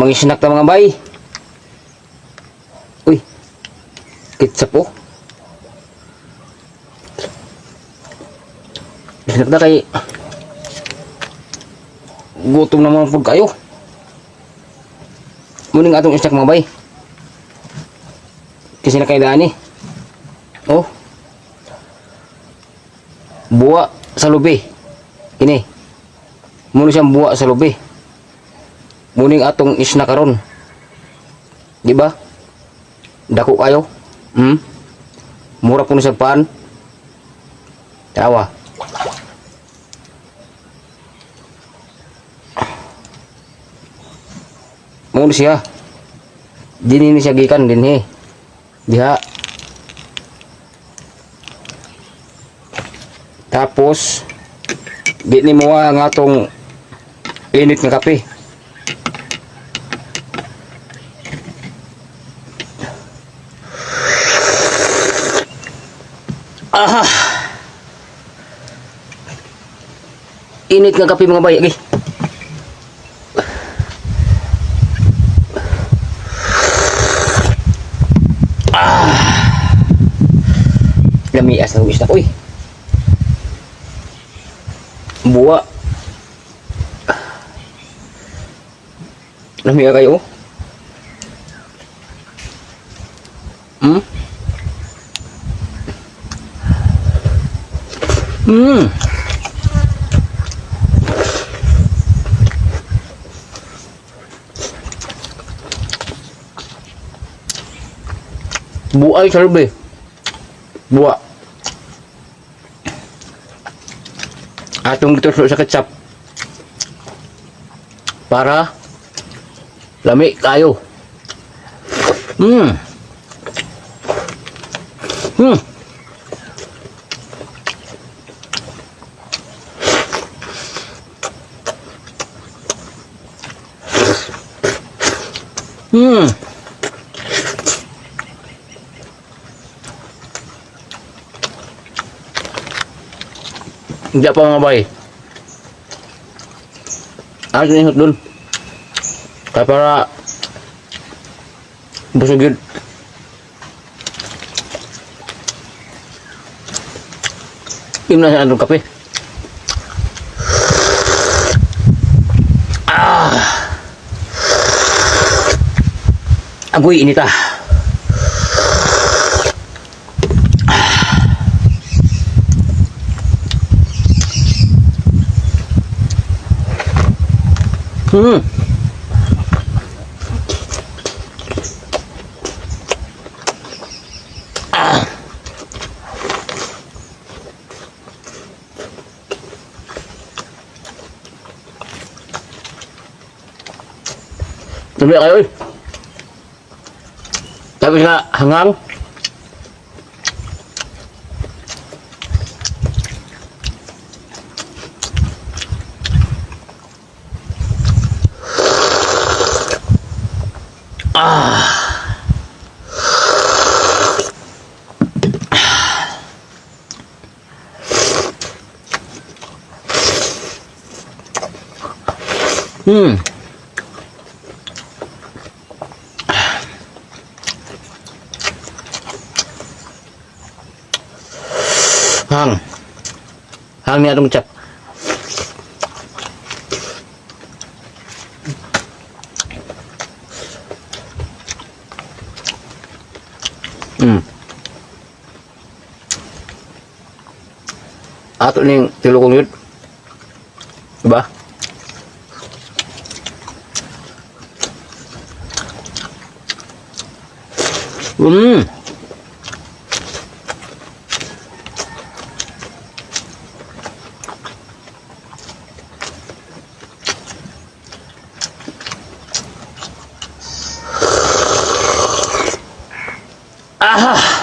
Mga snack ta, mga bay. Uy. Ketchup oh. Snack na kay gutom naman pud kayo. Muning atong snack, mga bay. Kasi na kay dani. Oh. Buwa sa lubi. Ini. Muna siyang buwa sa lubi. Muning atong isna karon. Di ba? Dako kayo. Mura po ni sa pan. Tawa. Muna siya. Dini ni siya gikan dinhi. Diha. Tapos di ni mo ang atong init nga kape. Ah. Init nga kape, mga bay. Okay. Ah. Lamias na isda. Uy. Buwa. Lamia kayo. Buay sa lubi. Buwa. Atong gitusok sa ketchup. Para lami kayo. Hindi pa, mga bay. Ano yung dun? Kaya para busog yun. Yun na sa anong kape. Ah! Agoy, inita. Ah. Tabi kayo eh. Tapos na hangang. Ah. Hang. Hang ni atong chap. Ato ning tilukong yun. Diba? Ah!